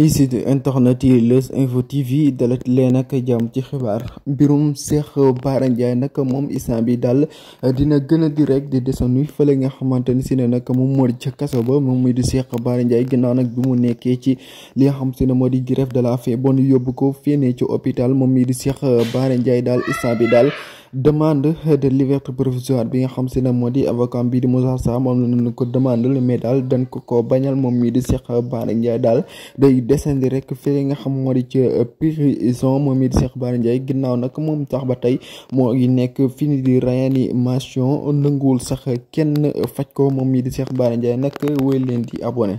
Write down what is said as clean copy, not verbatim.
site internet yi Leuz Info TV dalat leen ak jàmm ci xibaar mbirum Cheikh Bara Ndiaye nag moom instant bi daal dina gën a di rek di desandi fële nga xamante ni si ne nag moom moo di ca kaso ba moom muy di Cheikh Bara Ndiaye ginnaaw nag bi mu nekkee ci li nga xam si ne moo di grève de la faim bon yóbbu ko fii ci hôpital moom mi di Cheikh Bara Ndiaye daal instant bi daal demande de liberté provisoire bi nga xam si ne moo di avocat bi di Moussa Sarr moom la ñu ko demande mais daal dañ ko bañal moom mii di Cheikh Bara Ndiaye daal day descendi rek fii nga xam moo di ci prison moom mii di Cheikh Bara Ndiaye ginnaaw nag moom tax ba tey moo ngi nekk fini di réanimation nanguwul sax kenn faj ko moom mii di Cheikh Bara Ndiaye nag wéy leen di abonné